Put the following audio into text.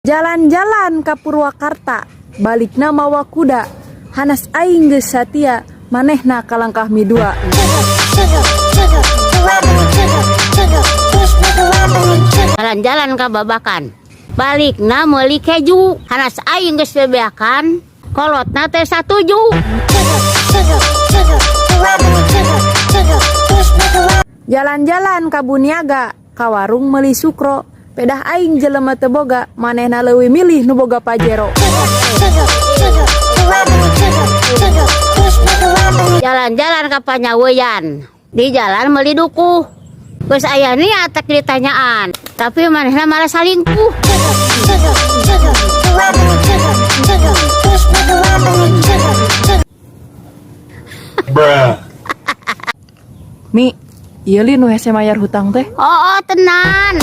Jalan-jalan ka Purwakarta, balikna mawa kuda. Hanas aing geus satia, manehna kalangkah midua. Jalan-jalan ka Babakan, balikna meuli keju. Hanas aing geus bebeakan, kolotna teh satuju. Jalan-jalan ka Buniaga, ka warung meuli Sukro. Pedah aing jelema teu boga, manehna leuwih milih nu boga Pajero. Jalan-jalan ka Panyaweyan, di jalan meuli dukuh. Geus aya niat tek ditanyaan, tapi manehna malah salingkuh. Bruh. Mi, ieu li nu hese mayar hutang teh. Oh, tenan.